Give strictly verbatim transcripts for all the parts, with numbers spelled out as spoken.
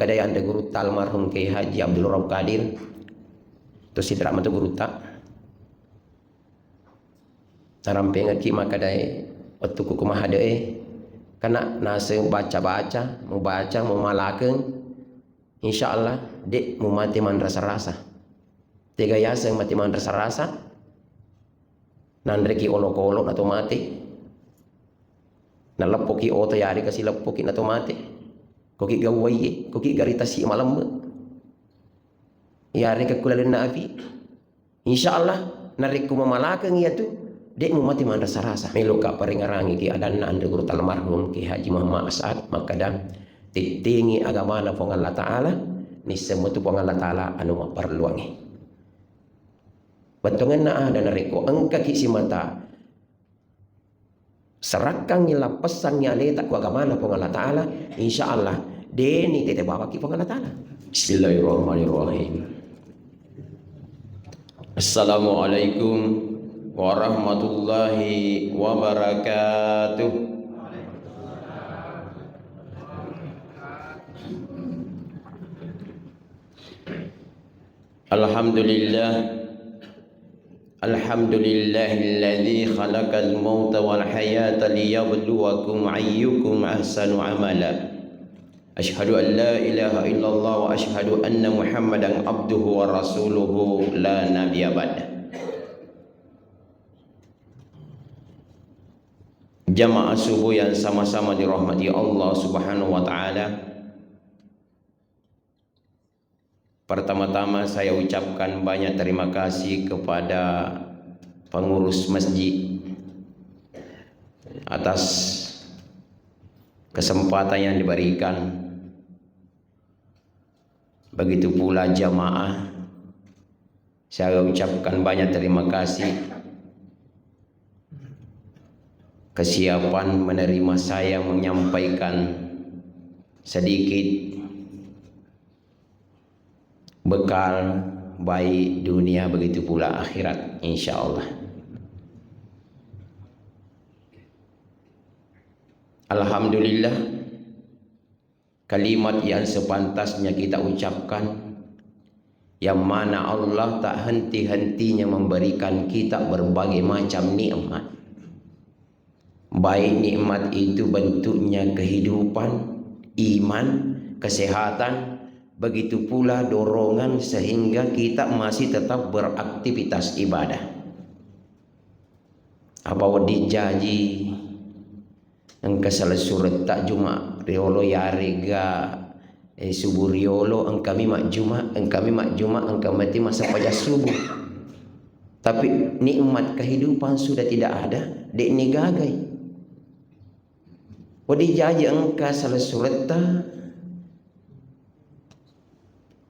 Makkeda anre gurutta almarhum Kiai Haji Abdul Rauf Kadir, to Sidrap matu gurutta. Narampengekki makkedae wettukku ko mahade'e, kana naseng baca-baca, mubaca, mumalakeng, insyaallah de' mumate manrasa-rasa. Tega yaseng mate manrasa-rasa? Nanreki olokolo nato mate. Naleppoki oto yarega sileppoki nato mate. Koki gawaiye, koki garita si malemme. Yarega kulalenna api. Insyaallah, narekko mamalakeng iyatu, de' mumate manrasa-rasa. Meloka parengerangiki adanna anre gurutta almarhum Kiai Haji Muhammad As'ad, makkeda, tettengi agamana Puang Allah Ta'ala, nisseng metu Puang Allah Ta'ala anu mapparelluangnge. Bettuangenna ada narekko engkaki simata serakkangngi, lappessangngi aleta ku agamana Puang Allah Ta'ala, insyaallah, de'ni tete bawaki Puang Allah Ta'ala. Bismillahirrahmanirrahim. Assalamualaikum warahmatullahi wabarakatuh. Alhamdulillah. Alhamdulillahilladzi khalaqal mauta wal hayata liyabluwakum ayyukum ahsanu amala. Asyhadu an la ilaha illallah wa asyhadu anna Muhammadan abduhu wa rasuluhu la nabiyya ba'da. Jamaah subuh yang sama-sama dirahmati Allah Subhanahu wa Ta'ala, pertama-tama saya ucapkan banyak terima kasih kepada pengurus masjid atas kesempatan yang diberikan. Begitu pula jamaah, saya ucapkan banyak terima kasih kesiapan menerima saya menyampaikan sedikit bekal baik dunia begitu pula akhirat, insyaallah. Alhamdulillah, kalimat yang sepantasnya kita ucapkan, yang mana Allah tak henti-hentinya memberikan kita berbagai macam nikmat. Baik nikmat itu bentuknya kehidupan, iman, kesehatan, begitu pula dorongan sehingga kita masih tetap beraktivitas ibadah. Apa wedding jaji engka salessuretta Juma riolo yarega, eh, subuh riolo, engkami majjuma, engkami majjuma, engka mati massempajang subuh. Tapi nikmat kehidupan sudah tidak ada, de'ni gagai. Wedding jaji engka salessuretta,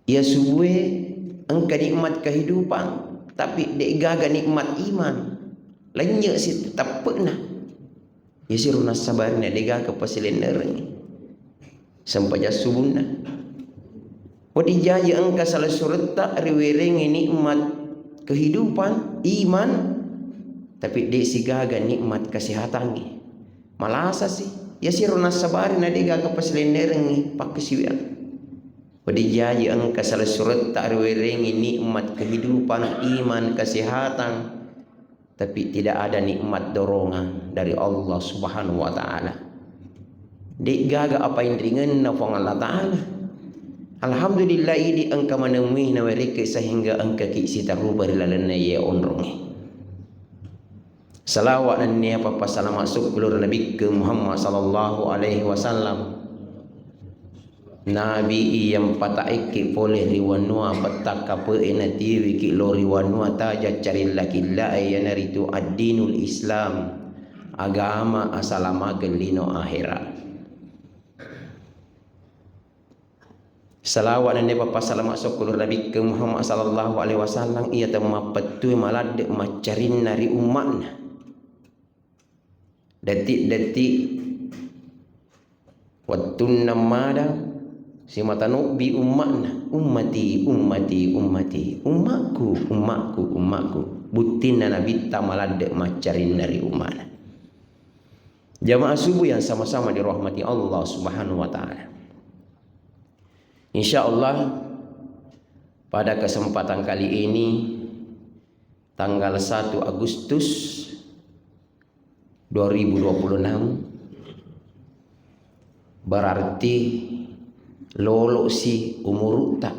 iya subue engka nikmat kehidupan, tapi de'gaga nikmat iman. Lennye si teppe'na. Iyasiro nassabari na de'gaga pasilennerengngi sempajang subunna. Wedding jaji engka salessuretta riwerengngi nikmat kehidupan, iman, tapi de' sigaga nikmat kesehatangnge. Malasasi, iyasiro nassabari na de'gaga pasilennerengngi pakkasiwiang. Wedding jaji engka salessuretta riwerengngi nikmat kehidupan, iman, kesehatan, tapi tidak ada nikmat dorongan dari Allah Subhanahu wa Ta'ala. De'gaga apainringenna Puang Allah Ta'ala. Alhamdulillah, idi engka manemui nawerekke sehingga engkaki sitarupa ri lalenna iye onrongnge. Salawat nennia pappasalama sukkulur Nabikke Muhammad sallallahu alaihi wasallam. Nabi iya mpataekki pole ri wanua pettakkape'e natiwiki lao ri wanua taja carilla-killae, iyanaritu addinul Islam, agama asalamakeng lino ahera. Salawat nennia pappasalama sukkulur Nabikke Muhammad sallallahu alaihi wasallam iya temmapettue maladde maccarinna ri umma'na. Detik-detik wettunna mada simatanobbi umma'na, "Ummati, ummati, ummati, ummakku, ummakku, ummakku." Buttinna Nabitta maladde maccarinna ri umma'na. Jamaah subuh yang sama-sama dirahmati Allah Subhanahu wa Ta'ala. Insya Allah, pada kesempatan kali ini, tanggal satu Agustus dua ribu dua puluh enam, berarti lolosi umurutta,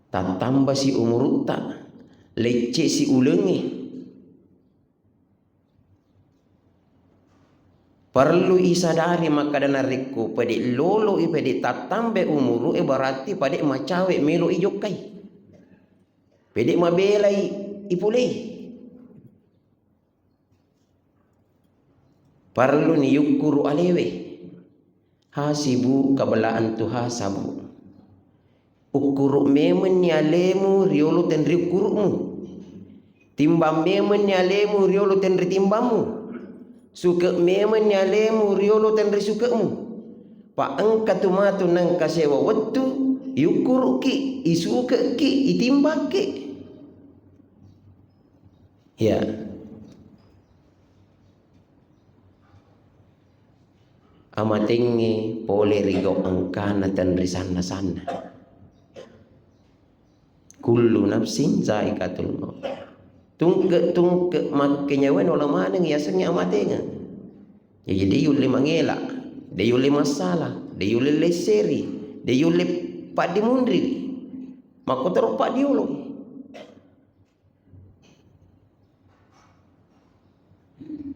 tattambasi umurutta, leccesi ulengnge. Perlu isadari makkeda, narekko pede loloi, pede tattambai umuru'e, berarti pede macawe melo ijokkai. Pede mabelai ipulei. Parelluni yukkuru alewe. Hasibu qabla an tuhasabu. Ukkuru memenni alemu riolo tenri ukkuru'mu. Timbang memenni alemu riolo tenri timbammu. Suke memenni alemu riolo tenri suke'mu. Pa engka tu matu nengka sewa wettu, iukkuru'ki, isuke'ki, itimbakki. Ya. Amatengnge pole ri gau engkana tenri sanna-sanna. Kullu nafsin zaikatul maut. Tungke-tungke makkenyawae nola maneng yasengnge amatengeng. Jadi de yulle mangela, de yulle massala, de yulle lesseri, de yulle paddimunri. Makkotoro paddiolo.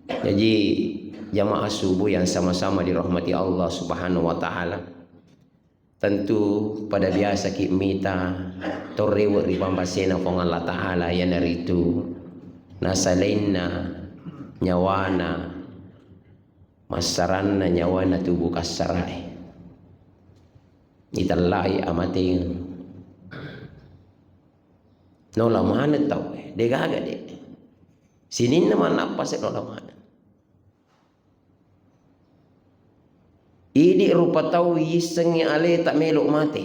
Jadi, jamaah subuh yang sama-sama dirahmati Allah Subhanahu wa Ta'ala, tentu pada biasaki mita torrewe ri pammasena Puang Allah Ta'ala, iyanaritu nasalainna nyawana, massaranna nyawana tubuh kassarae, itellai amatengeng. Nola maneng tau, degaga de. Sininna manappa se nola maneng. Idi rupa tau yissengngi aleta melo mate.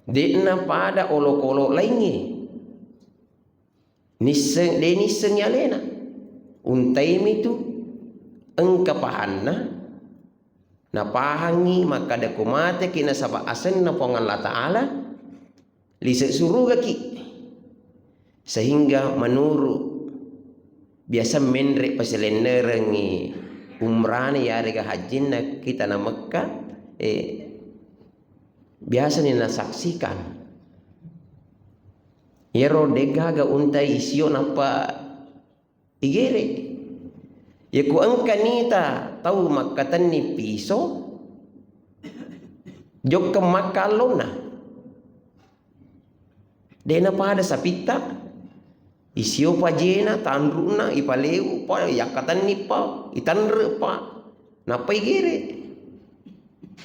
De'na pada olokolo laingnge. Nisseng, de nissengngi alena. Untaimi tu engka pahanna, napahangngi makkada ko mateki nasaba asenna Puang Allah Ta'ala, lise surugaki. Sehingga menurut biasa menre pasilennerengngi umrane yarega hajjinna kita na Mekka, eh, biasani nasaksikan. Iyaro degaga untai isio nappa igere. Yako engka nita tau makkatenni piso, jokkeng makkallona. Dena pada sapitta, isio pajena, tanruna, ipaleu pa, yakkatenni pa, itanre pa, nappa igere.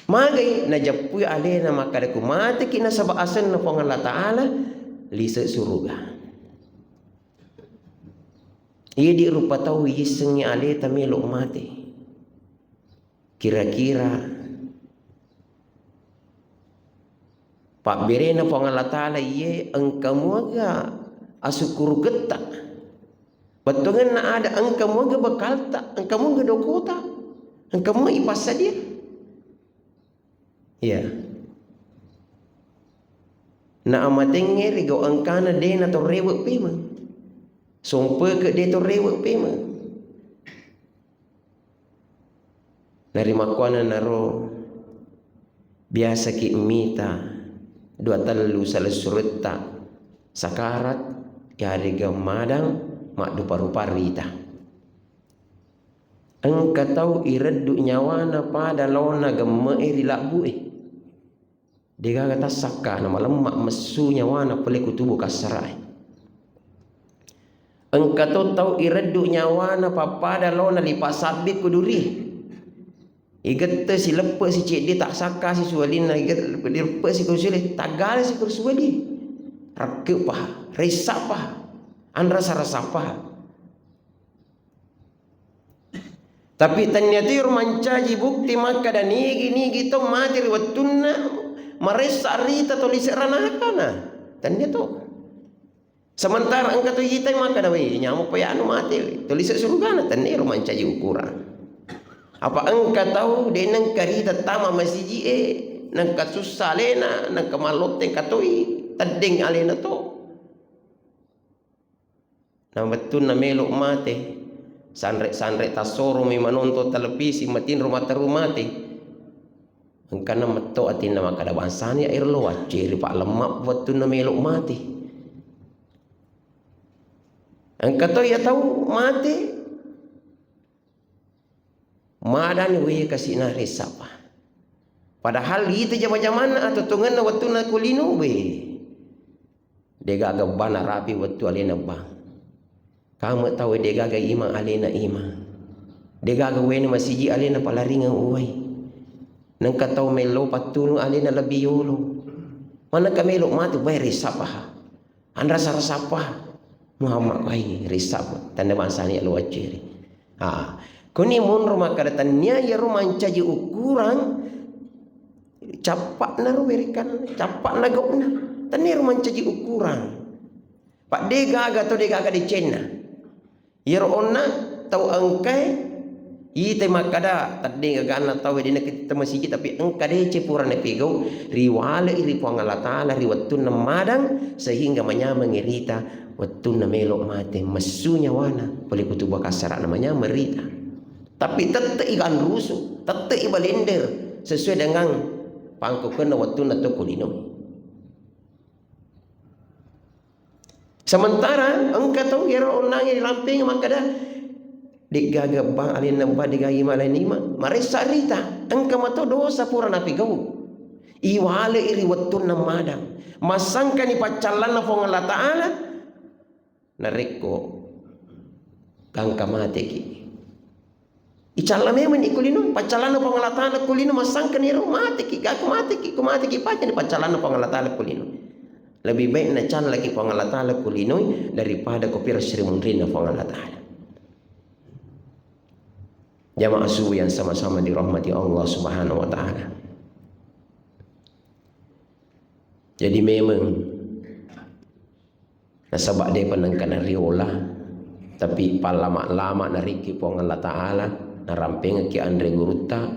Magai najappui alena makkada ku mateki nasaba asenna Puang Allah Ta'ala, lise suruga. Idi rupa tau yissengngi aleta melo mate. Kira-kira pabberena Puang Allah Ta'ala iye engka muaga asukkurugetta. Bettuangenna ada engka muaga bekalta, engka muaga dokota, engka mua ipassadia. Iya. Na amatengnge rigau engkana de natorrewe pemeng. Sompeke de torrewe pemeng. Narimakkuannanaro biasaki mita dua tellu salessuretta sakarat, yarega madang maddupa-rupa rita. Engka tau ireddu nyawana pada laona gemme'e ri labbu'e. Degaga tassakka na malemma messu nyawana pole ku tubu kassarae. Engka to tau ireddu nyawana pappada laona lipa sabbi ku duri. Igette si leppe si ceddi tassakka si suwalinna, igette leppe si ku sule, taggale si ku suwali. Rekke paha, ressa paha, anrasa-rasa paha. Tapi tennia tu iro mancaji bukti makkada nigi-nigi to mati ri wettunna maressa rita to lise ranakana. Tennia to. Sementara engka to itai makkada, "We, nyamo pa anu mate, we. To lise surugana." Tennia ro mancaji ukuran. Apa engka tau de nengka rita tama masiji e, Nengka sussa alena, nengka mallotte engka toi, teddeng alena to. Na wettunna melo mate, sanre-sanre tassoromi manonton televisi, matinro matteru mate. Engkana metto atinna makkeda, "Bangsana iya ero lo wacceri, Pak, lemma wettunna melo mate." Engka to iya tau mate, madani, "Wé, kasi'na ressapa." Padahal ita jama-jamanna atau tongenna wettunna ko lino, wé, dé'gaga bana rapi wettu aléna bang. Kame tau dé'gaga imang aléna imang. Dé'gaga wéné masiji aléna palaringeng uwai. Nengka tau mélo pattunu aléna lebbi yolo. Manengka mélo matu, baé ressapa ha. Anrasa-rasappa Muhammad, wai, rissappa, tanda bangsana iya lo wacceri. Ah, kuni monro makkeda, tennia iyaro mancaji ukurang cappa'na ro werekanna, cappa'na gau'na. Tennia ro mancaji ukurang. Pak, dé'gaga to dé'gaga decenna. Iyaro onna tau engkaé, ita makkeda teddeng aganna tau, dé'na kitta masiji, tapi engka décé pura napégau, riwale'i ri Puang Allah Ta'ala ri wettunna madang, sehingga manyamengngi rita wettunna mélo maté, messu nyawana, polé ku tubuh kassara'na manyameng rita. Tapi tette'i ganrusu, tette'i balender sesuai dengan pangkaukenna wettunna to ko lino. Sementara engka tau iyaro onnangnge rilampengeng makkeda, "Dé'gaga bang aléna bang, dé'gaga imang aléna imang." Maressa rita, engka mato dosa pura napégau. Iwale'i ri wettunna madang. Massangkani paccallanna Puang Allah Ta'ala, narékko gangka matéki. Icalla memang ni kulino, paccallanna Puang Allah Ta'ala kulino, massangkani ro, mateki, gak mateki, ku mateki, pacani paccallanna Puang Allah Ta'ala kulino. Lebih baik nacallaki Puang Allah Ta'ala kulino daripada ko piro sri munrinna Puang Allah Ta'ala. Jamaah subuh yang sama-sama dirahmati Allah Subhanahu wa Ta'ala. Jadi memang Nasaba dé'pa nengka nariola, tapi pallama-lama narékki Puang Allah Ta'ala, narampengekki anré gurutta,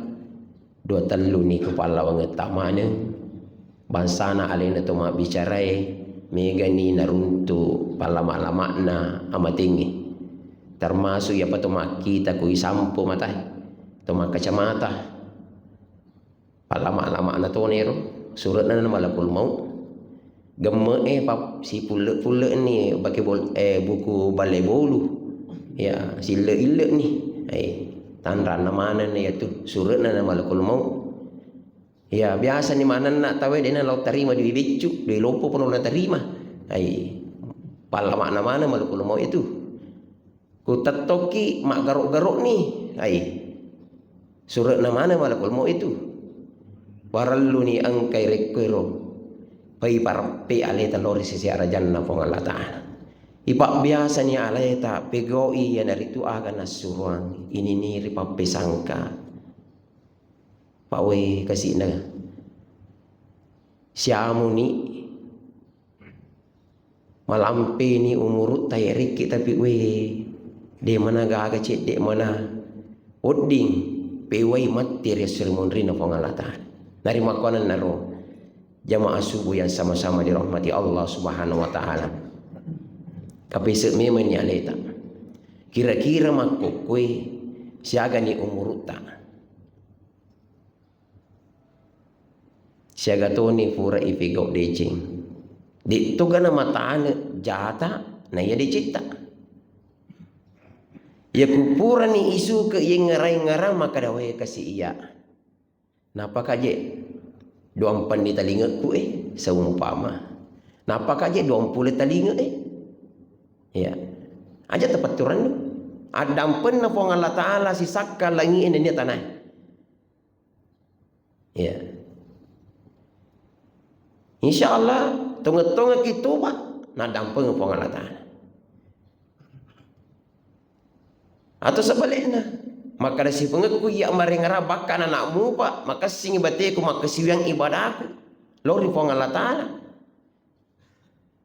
dua tellu ni kupallawangetta maneng, bangsana aléna to mabbicaraé, mégani naruntu pallama-lama'na amaténgngé. Termasuk iyapa to makkita ku isampo mataé, to makkacamata. Pallama-lama'na tona éro, sure'na na malakul maut. Gemme'é pa-, sipulle-pulle'ni bake bol-, eh, buku balle bolu. Ya, sille-ille'ni. Eh, tanranna manenna iyatu, sure'na na malakul maut. Ya, biasani manenna tauwé dé'na lao tarima dui beccu, dui loppo pun natarima. Ai, pallama'na maneng malakul maut itu. Ku tettokki maggaro-garo'ni, ai, sure'na maneng malakul maut itu. Warelluni engkai rékko éro, pai pareppe aléta lao ri sisi arajanna Puang Allah Ta'ala. Ipabbiasani aléta pégau'i iyanaritu aga nassuroang, inini ripappésangka. Pawé kasi'na siamuni. Malampeni umuru'ta yarékki, tapi wé, dé mana gaga céddé mana wedding péwai matti ri esso ri munrinna Puang Allah Ta'ala. Narimakkuannanaro jamaah subuh yang sama-sama dirahmati Allah Subhanahu wa Ta'ala. Kapése' mémenni aléta. Kira-kira makkokkoé siagani umuru'ta. Siaga toni pura ipégau décéng. Dé'toga namatane jata naiya décétta. Yaku purani isuke yengngerai-ngerang makkeda, "Wé, kasi iya. Napaka je duampenni talinge'ku, eh, seumpama. Napaka je duampule talinge, eh." Ya. Aja tapatturannu. Addampenna Puang Allah Ta'ala sisakka langi'e nennia tanae. Iya. Insya Allah, tongeng-tongengki toba, naddampengeng Puang Allah Ta'ala. Atau sebaliknya, makkeda sipengekku iya marengerang bakka anak mupa, makessingi bateku, makkasiwiang ibadaku, lao ri Puang Allah Ta'ala.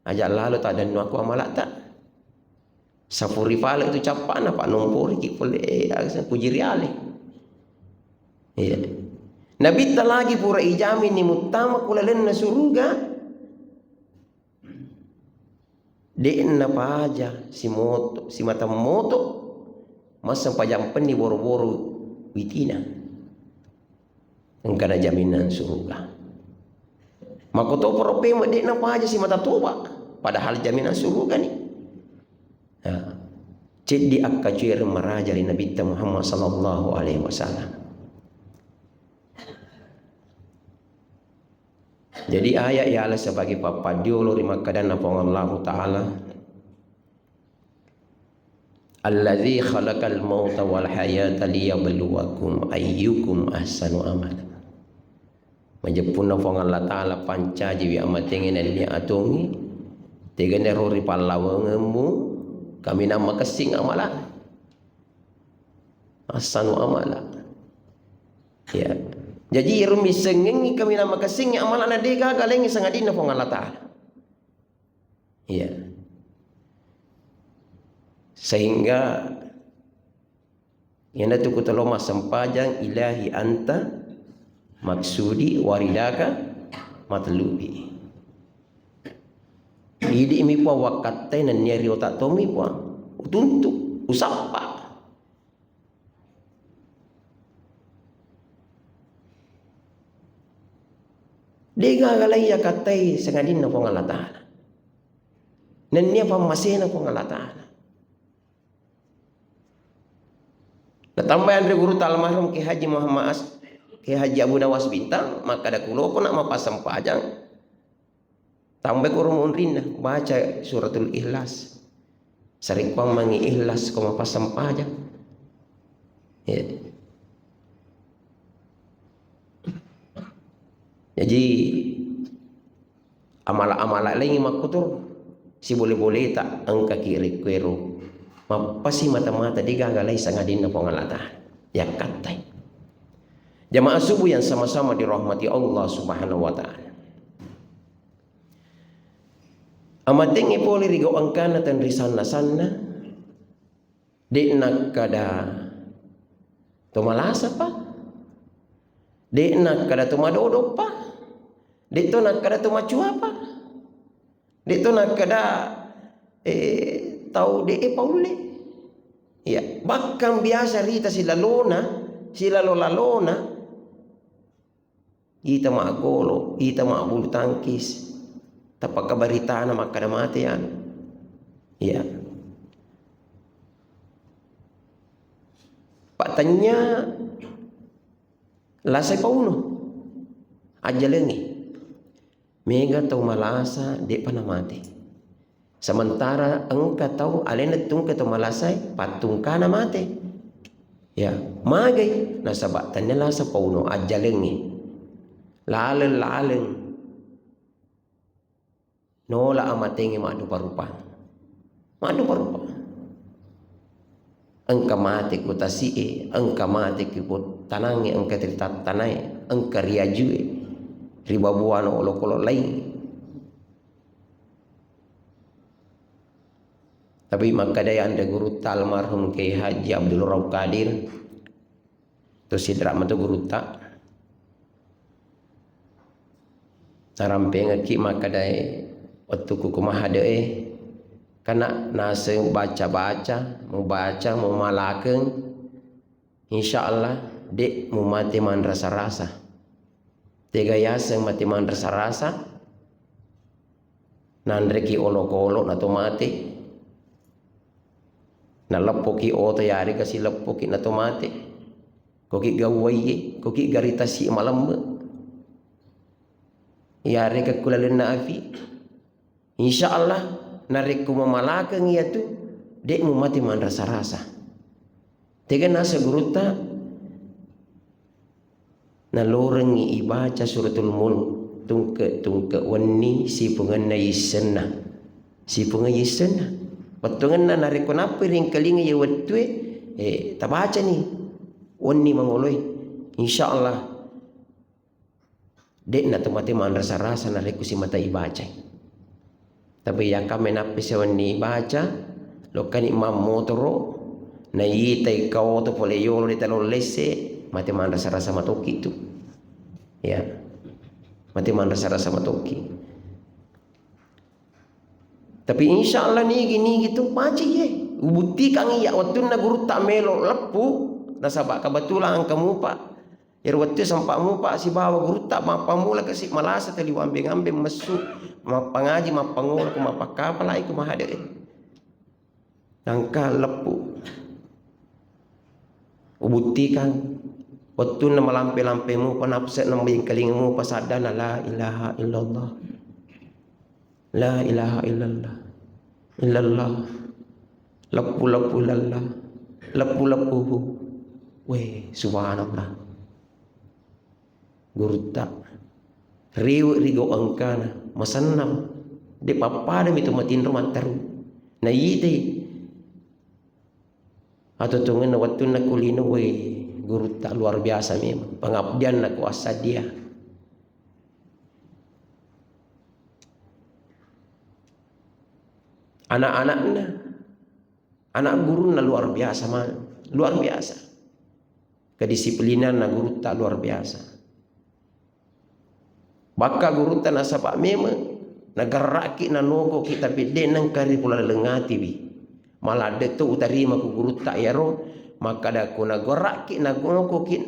Aja lalo taddennuakku amala'ta. Sapuri pale tu cappa'na, pa nomporiki pole, eh, aga sa-, puji riale. Iya. Nabitta lagi pura ijaminni muttama ku lalenna suruga, de'na paja simoto, simata moto, massempajang penni boro-boro witina. Engkana jaminan suruga. Makkotoparo pemeng de'na paja simata toba, padahal jaminan suruga ni. Nah, ceddi akkacuereng maraja ri Nabitta Muhammad sallallahu alaihi wasallam. Jadi ayat yala sebagai pappaddiolo ri makkadanna Puang Allahu Ta'ala, "Allazi khalaqal mauta wal hayata liyabluwakum ayyukum ahsanu amala." Majeppunna Puang Allah Ta'ala pancajiwi amatengnge nennia atongngi, teganero ri pallawangemmu kaminang makessing amala. Ahsanu amala. Ya. Jaji ero missengengngi kaminang makessingngi amala na degaga laingngi sangadinna Puang Allah Ta'ala. Iya. Sehingga iyanatu kutelo massempajang, "Ilahi anta maksudi waridaka matlubi." Idi'mi Puang wakkattai nennia ri otak tommi Puang. Utuntu, usappa. Degaga lai yakattai sangadinna Puang Allah Ta'ala. Nennia pammasena Puang Allah Ta'ala. Natambai anre gurutta almarhum Kiai Haji Muhammad As-, Kiai Haji Abu Nawas Bintang, makkada kuloko nak mappassempajang. Tambai koro munrinna, baca Suratul Ikhlas. Sarekkuammengngi ikhlas ko mappassempajang. Ya. Jaji, amala-amala laingngi makkutoro, sibole-boleta engkaki rekkuero. Mappasi mata-mata degaga lai sangadinna Puang Allah Ta'ala. Yakkattai. Jamaah subuh yang sama-sama dirahmati Allah Subhanahu wa Ta'ala. Amatengnge pole ri gau engkana tenrisanna-sanna, de' nakkada to malasapa, de' nakkada to madodoppa, de' to nakkada to macuapa, de' to nakkada, eh, tau de' e paulle. Iya, bahkan biasa rita silalona, silalo-lalona, ita maggolo, ita mabbulu tangkis, tapakkabaritana makkada mate anu. Iya. Pattennya lasai pauno, ajjalengngi. Mega tau malasa de'pa namate. Sementara engka tau alena tungke to malasae, pattungkana mate. Ya, magai nasaba tennia lasa pauno ajjalengnge. Laleng-laleng nola amatengnge maddupa-rupa. Maddupa-rupa. Engka mate ku tasi'e, engka mate ku tanangnge, engka ritattanae, engka riajue, ribabuana olokolo laing. Tapi makkadai anre gurutta almarhum Kiai Haji Abdul Rauf Kadir, to Sidrap mato gurutta. Narampengekki makkadai wettukku ku mahade'e, kana naseng baca-baca, mubaca, mumalakeng, insya Allah de' mumate manrasa-rasa. Tega yaseng mate manrasa-rasa? Nanreki olokolo nato mate. Naleppoki oto yarega sileppoki nato mate. Koki gawaiye, koki garitasi malemme. Yarega kulalenna api. Insya Allah, narekko mamalakeng iyatu, de' mumate manrasa-rasa. Tega nasa gurutta, nalorengngi ibaca Suratul Mulk tungke-tungke wenni sipungenna yissenna. Sipungenna yissenna. Wettungenna narekko nappi ringkalinga iya wettue, eh, tabacani wenni mangoloe. Insya Allah, de'na to mate manrasa-rasa narekko simata ibacai. Tapi yakkamme nappi sewenni ibaca, lokkani mammotoro, naitai kaoto pole yolo de' talo lesse, mate manrasa-rasa matoki tu. Ya. Mate manrasa-rasa matoki. Tapi insya Allah nigi-nigi tu maci ye. Ubuktikan iya wettunna gurutta melo leppu, nasaba kebetulan engka mupa. Iyaro wettu sempa mupa sibawa gurutta mappammula kasi malasa tuli wambeng-ambeng messu, mappangaji, mappangolo, ko mappakkapalai, ko mahade. Nangka leppu. Ubuktikan wettunna malampe-lampe mupa, napse nambengkalinga mupa saddana la ilaha illallah. La ilaha illallah. Illallah. Leppu-leppu illallah. Leppu-leppuhu. Weh, subhanallah. Gurutta. Riwe rigau engkana. Masennang. De pappada mitu matinro matteru. Naitei. Atuo-tuongenna wettunna kulino, weh, gurutta luar biasa memang. Pengabdianna ko assadia. Anak-anakna, anak gurunna luar biasa ma-, luar biasa. Kedisiplinanna gurutta luar biasa. Bakka gurutta nasaba memeng nagerraki nanokoki, tapi de nengka ripulaleng atiwi. Maladde to utarima ku gurutta iyaro, makkada ko nagerraki nanokoki,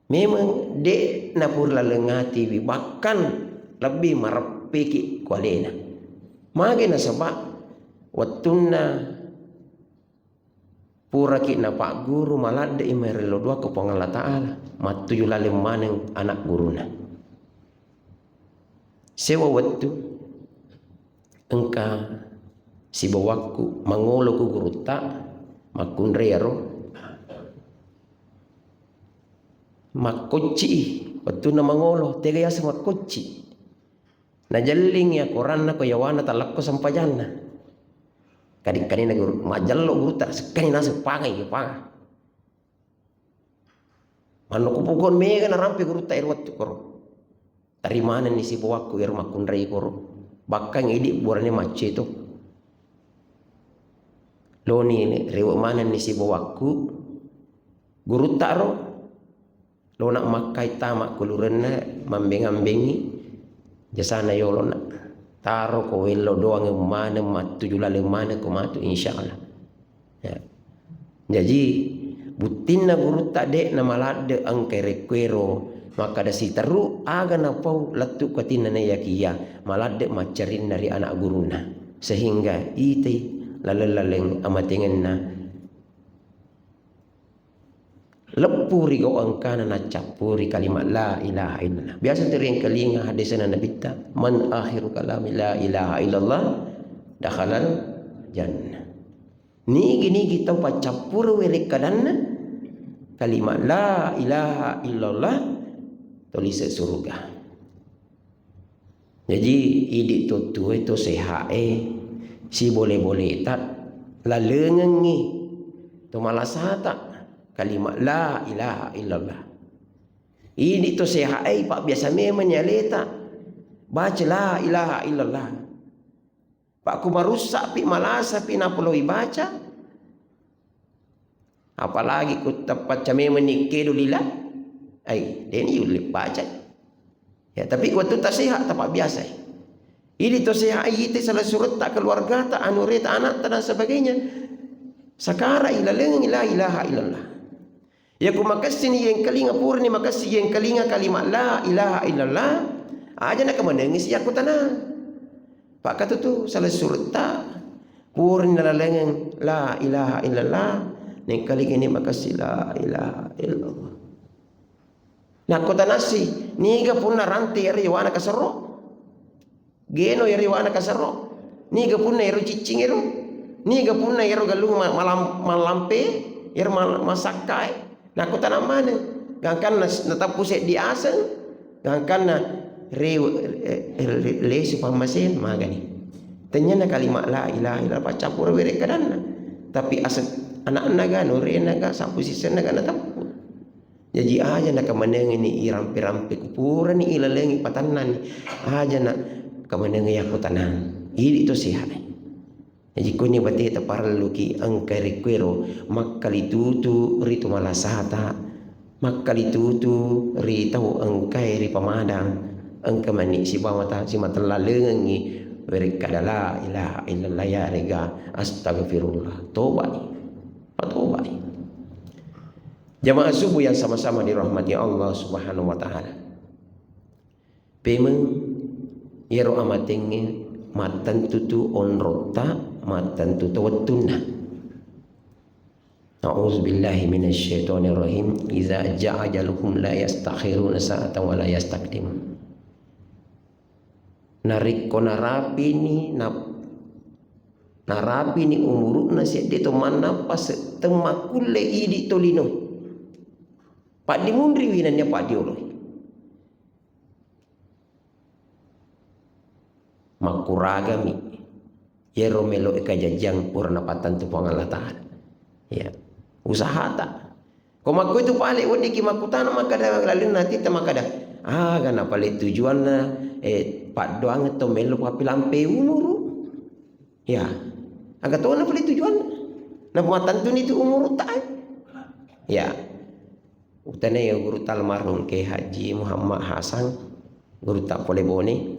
memeng de napurilaleng atiwi, bahkan lebbi mareppeki ku alena. Mage nasaba wettunna puraki napagguru, maladde'i marello doa ko Puang Allah Ta'ala, mattuju laleng maneng anak guruna. Sewa wettu engka sibawakku mangolo ku gurutta, makkunrai iyaro makkocci i. Wettunna mangolo, tega yaseng makkocci. Najellingi akoranna ko yawana talakko sempajanna. Kadi-kadina guru, majello gurutta, sekkani naseng pangai, panga. Manno kupukon mega narampe gurutta ero wettu koro. Tarimanenni sibawakku ero makkunrai koro. Bakkang idi burane macce to. Loni rewe manenni sibawakku gurutta ro. Lona makkai tama kulurenna mambeng-ambengi jasana yolona. Taro ko wello doang maneng mattuju laleng maneng ko matu, insyaallah. Ya. Jaji, buttinna gurutta de' namaladde' engka rekkuero makkada siterru aga napau lettu katinna nayakiya maladde' maccarinna ri anak gurunna, sehingga itai laleng-laleng amatengenna leppu ri gau engkana naccappuri kalimat la ilaha illallah. Biasa tu riengkalinga hadisna Nabitta, "Man akhiru kalami la ilaha illallah, dakhalal jannah." Nigi-nigi tau paccappureng werekkadanna kalimat la ilaha illallah, tolise suruga. Jaji, idi to tue to sehae, sibole-boleta, lalengengngi to malasata kalimat la ilaha illallah. Idi to sehae, pabbiasa memeng ni aleta baca la ilaha illallah. Pakku marussapi, malasapi napoloi baca. Apalagi ku tapacca memeng ni kedo lila. Ai, deni yulle baca. Ya, tapi wettu tasehat, tapabbiasai. Idi to sehat, ite sala suretta, keluargata, anureta, anakta dan sebagainya. Sakara ilalengi la ilaha illallah. Iya ku makessini yengkalinga, purani makessi yengkalinga kalimat la ilaha illallah, aja nakamanengi si yakkutanang. Pakkatutu sala suretta, purani nalalengeng la ilaha illallah, nengkalinga ni makessi la ilaha illallah. Nakkutanassi, niga punna rante ero yawana kaserro? Geno ero yawana kaserro. Niga punna ero ciccing ero? Niga punna ero galung ma-, malam-, malampe, ero mal-, masakkae? Nakkutanang maneng. Gangkanna s-, nateppu seddi aseng, gangkanna rewe-, eh, eh, le-, lesu pammasena, magani. Tenniana kalimat la ilaha illallah paccappureng werekkadanna. Tapi aseng anakna ga, nurena ga, sappu sisenna ga nateppu. Jaji aja nakamanengeni irampe-rampe, ku purani ilalengi, patannani, aja nakamanengi yakkutanang. Idi to sehat. Jaji kuni bateta parelluki engka rekkuero makkalitutu ritu malasata Makkalitutu ri tau engkae ri pamadang, engka mani sibawa ta-, simatellalengengngi werekkada la ilaha illallah, yarega astagfirullah. Tobai. Patobai. Jamaah subuh yang sama-sama dirahmati Allah Subhanahu wa Ta'ala. Pemeng iyaro amatengnge mattentu tu onrotta, mattentu to wettunna. A'udzubillahi minasyaitonirrajim. Iza jaa ajaluhum la yastakhiruna sa'atan wa la yastaqdimun. Narekko narapini, na-, narapini umuru'na sedde to mannappa se-, temmakkulle idi tolino. Paddimunriwi nennia paddioloi. Makkuragami iyaro melo e kajajiang pura napattentu Puang Allah Ta'ala. Ya, usahata. Ko makkuitu pale weddikki makkutana makkada lalenna atitta makkada, aga na pale tujuanna, eh, paddoangeng to melo pappilampe umuru. Ya, aga tona pale tujuanna. Napamatentuni tu umuru ta. Ya. Utanai gurutta almarhum Kiai Haji Muhammad Hasan, gurutta pole Bone,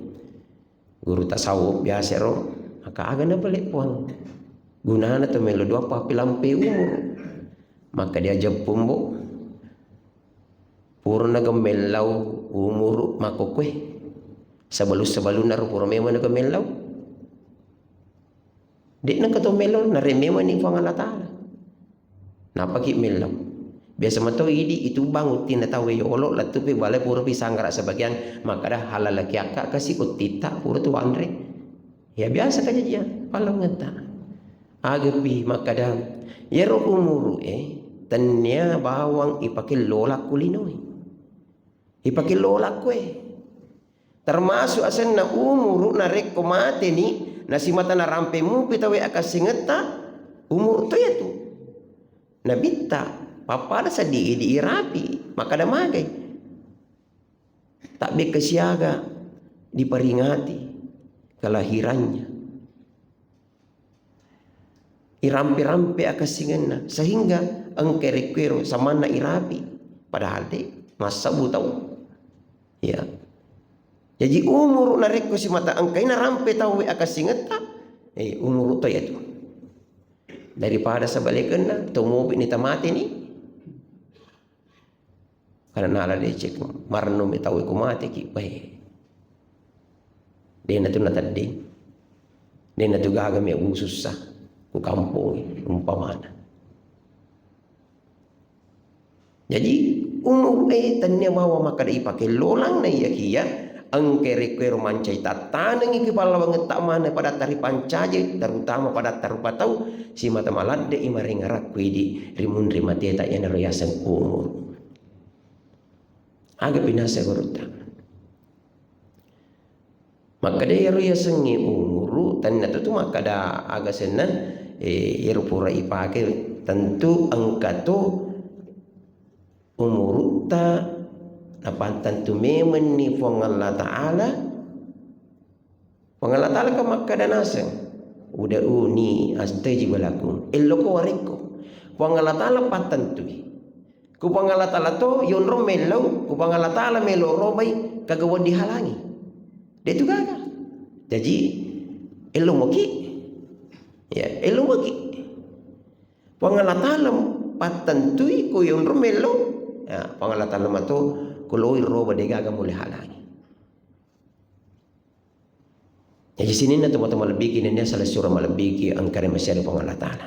gurutta sau biasa ro, maka aga na pale Puang. Gunana to melo dua pappilampe umuru. Maka dia jeppumbo. Purana gemmellau umuru makkokkoe. Sebelum-sebelumna ro pura memang na gemmellau. De'na engka to mellau, naremmemanni Puang Allah Ta'ala. Napaki mellau. Biasa mato idi itubang uttinna tau e yolo, lettupi bale purapi sanggara sebagian makkada halalaki akka kasi uttitta pura tu anre. Ya biasa kajajiang pallangetta. Agapi makkada, iyaro umuru e tennia bawang ipake lola kulinoi. Ipake lola koe. Termasuk asenna umuru narekko mateni, nasimata narampe mupi tauwe akassingetta, umuru to iyatu. Nabitta, pappada seddi idi irapi, makkada magai. Tabbe kesiaga diperingati kelahirannya. Irampe-rampe akassingenna, sehingga engka rekkuero samanna irapi, padahal de massabbu tau. Ya. Jaji umuru narekko simata engkai narampe tauwe akassingetta, eh, umuru to iyatu. Daripada sabalekenna, to mopi ni tamateni. Karena nala decek, marennu mi tau ko mateki, bae. Dena tu natedding. Dena tu gaga mi abu susah ku kampung umpamana. Jadi umur e tennia bawa makkada ipake lolang na iya kia engke rekko ero mancai tattanengi ki pallawangetta maneng padatta ripancaji, terutama padatta rupa tau, simata maladde i marengarakku idi rimunri mateta iyanaro yaseng umur. Aga pinasa gurutta. Makkeda iyaro yasengnge umuru, tenna tu, tu makkeda aga senna, eh, iyaro pura ipake, tentu engka to umurutta napattentu memenni Puang Allah Ta'ala. Puang Allah Ta'ala kan makkeda naseng, "Ud'uni astajib lakum." Elloko warekko. Puang Allah Ta'ala pattentui. Ku Puang Allah Ta'ala to yonrong mellau, ku Puang Allah Ta'ala melo robai, kaga wedding halangi. De tu gaga. Jaji, ello moki. Ya, ello moki. Puang Allah Ta'ala pattentui ku yonrong mellau. Ya, Puang Allah Ta'ala mato ku loi roba de gaga mulle halangi. Jaji sininna tomatoa malebbiki nennia salessureng malebbiki engkare masyari Puang Allah Ta'ala.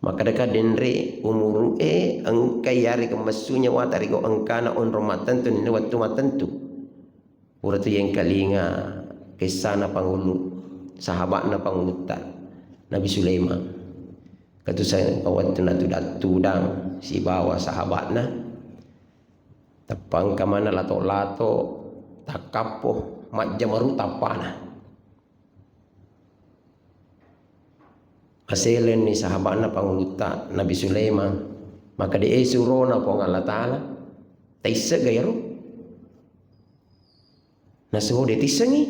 Makkadaka denre umuru e engka yarega messu nyawata ri gau engkana onrong mattentu nennia wettu mattentu. Pura tu yengkalinga kessana pangulu, sahaba'na pangulutta Nabi Sulaiman. Katusa wettunna tudang-tudang sibawa sahaba'na. Tappa engka maneng lato-lato takkappo majjamaru tappana. Aselenni sahaba'na pangulutta Nabi Sulaiman, makkeda, "E surona Puang Allah Ta'ala, taissegga iyaro?" Nasoro de tissengi.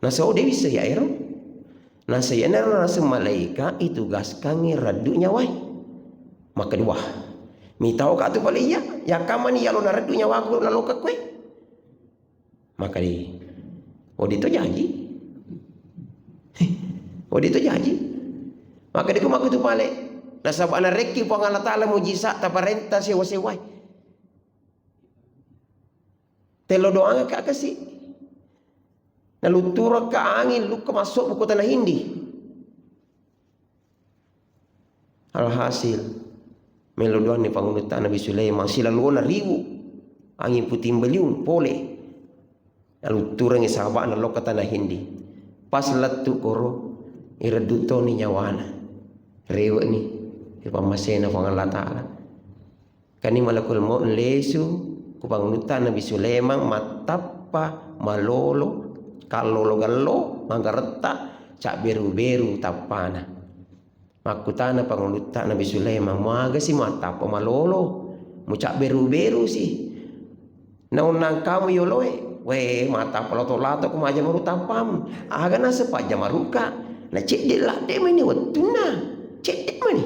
Nasoro de wisseng ya ero. Nasa iyanaro naseng malaika itugaskangngi raddu nyawae. Makkeda, wah, Mitau ka tu pale iya, yakkamani yalo nareddu nyawaku naloka koe. Maka di, oh, dito jaji. Oh, dito jaji. Maka di ku makkutu pale. Nasaba narekki Puang Allah Ta'ala mujisa taparenta sewa-sewai. Tello doangka kasi. Nalutturaka anging lukka massobbu ko tana Hindi. Alhasil, melo doanni Pangulutta Nabi Sulaiman, silalona riwu, anging puting beliung, pole. Nalutturengngi sahaba'na lokka tana Hindi. Pas lettu koro, ireddu toni nyawana. Rewe'ni, ripammasena Puang Allah Ta'ala. Kani malakul maut lesu ku Pangulutta Nabi Sulaiman mattappa malolo, kallolo-gallo, magaretta, cabberu-beru tappana. Makkutana Pangulutta Nabi Sulaiman, "Muagasi mattappa malolo, mucabberu-berusi? Naunna engkamu yoloe, we, mattappa lato-lato ko majamaru tappam. Aga naseng pajjamaruka? Na cedde ladde mani wettunna. Cedde mani."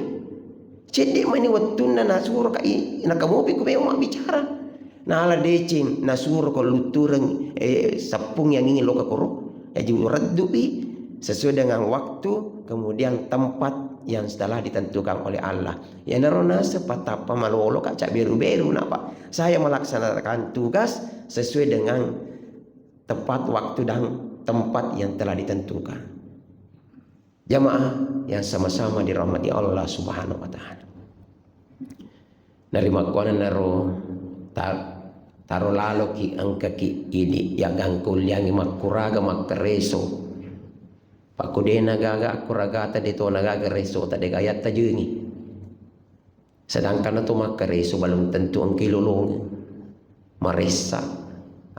Cedde mani wettunna nasuro ka i-, nakamopi ku memang mabbicara. Nala deceng nasuro ko luttureng, eh, seppung yang ingin loka koro. Jadi reddupi sesuai dengan waktu, kemudian tempat yang telah ditentukan oleh Allah. Iyanaro naseng patappa malolo ka cabberu-beru napa. Saya melaksanakan tugas sesuai dengan tepat waktu dan tempat yang telah ditentukan. Jamaah yang sama-sama dirahmati Allah Subhanahu wa Ta'ala. Narimakkuannanaro ta-, taro laloki engkaki idi yagangkulliangi makkuraga makkareso. Pakko dena gaga akkuragata, detona gaga resota, dega yatta jengi. Sedangkan tu makkareso belum tentu engka ilolongeng. Maressa.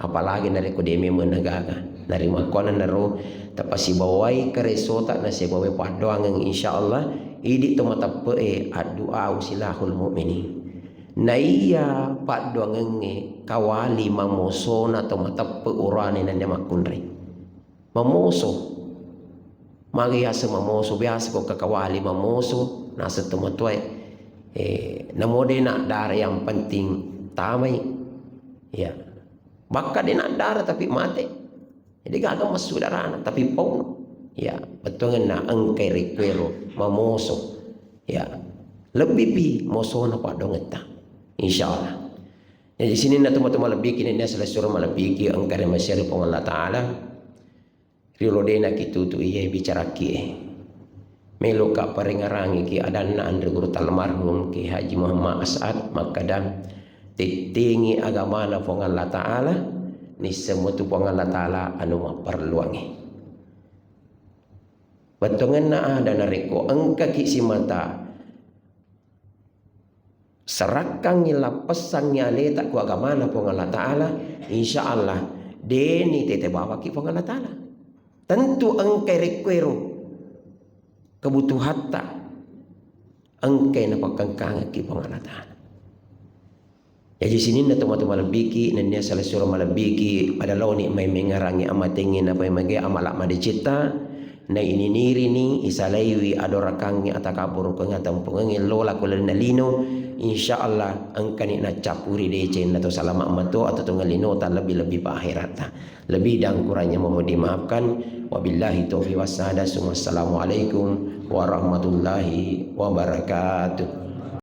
Apalagi narekko de memeng nagaga. Narimakkuannanaro tapasibawai karesota nasibawai paddoangeng, insyaallah idi to mateppe'e, addu'a silahul mu'minin. Naiya paddoangengnge kawali mamosona to mateppe' urane nennia makkunrai. Mamoso. Magi yaseng mamoso, biasa ko kakawali mamoso, naseng tomatoae. Eh, namo de naddara yang penting tamai. Ya. Bakka de naddara tapi mate. Jadi gaga massu darana tapi pauno. Ya, bettuangenna engkai rekkuero mamoso. Ya. Lebbi pi mosona paddoangetta. Insyaallah. Jadi sininna tomatoa malebbiki nennia silessureng malebbiki engka ri maseri Puang Allah Ta'ala. Riolo dena kitutu iye bicarakkie. Meloka parengarangiki adanna anre guru almarhum Kiai Haji Muhammad As'ad makkada, tettengi agamana Puang Allah Ta'ala, nisseng metu Puang Allah Ta'ala anu mapparelluangngi. Bettuangenna ada narekko engkaki simata serakkangngi, lappessangngi aleta ku agamana Puang Allah Ta'ala, insyaallah deni tete bawaki Puang Allah Ta'ala. Tentu engkai rekkuero kebutuhatta, engkai napakkangkangekki Puang Allah Ta'ala. Jaji sininna tomatoa malebbiki, nennia salessureng malebbiki, pada laoni mai mengngerangi amatengnge napai mage amala madecetta, na ininirini isalaiwi adorakangnge atakabburukengnge atempungengnge lola ku lalenna lino, insyaallah engkani naccappuri deceng nato salama mato atau tongeng linota lebbi-lebbi pa akheratta. Lebih dan kurangnya mohon dimaafkan. Wabillahi taufiq wassadah. Assalamualaikum warahmatullahi wabarakatuh.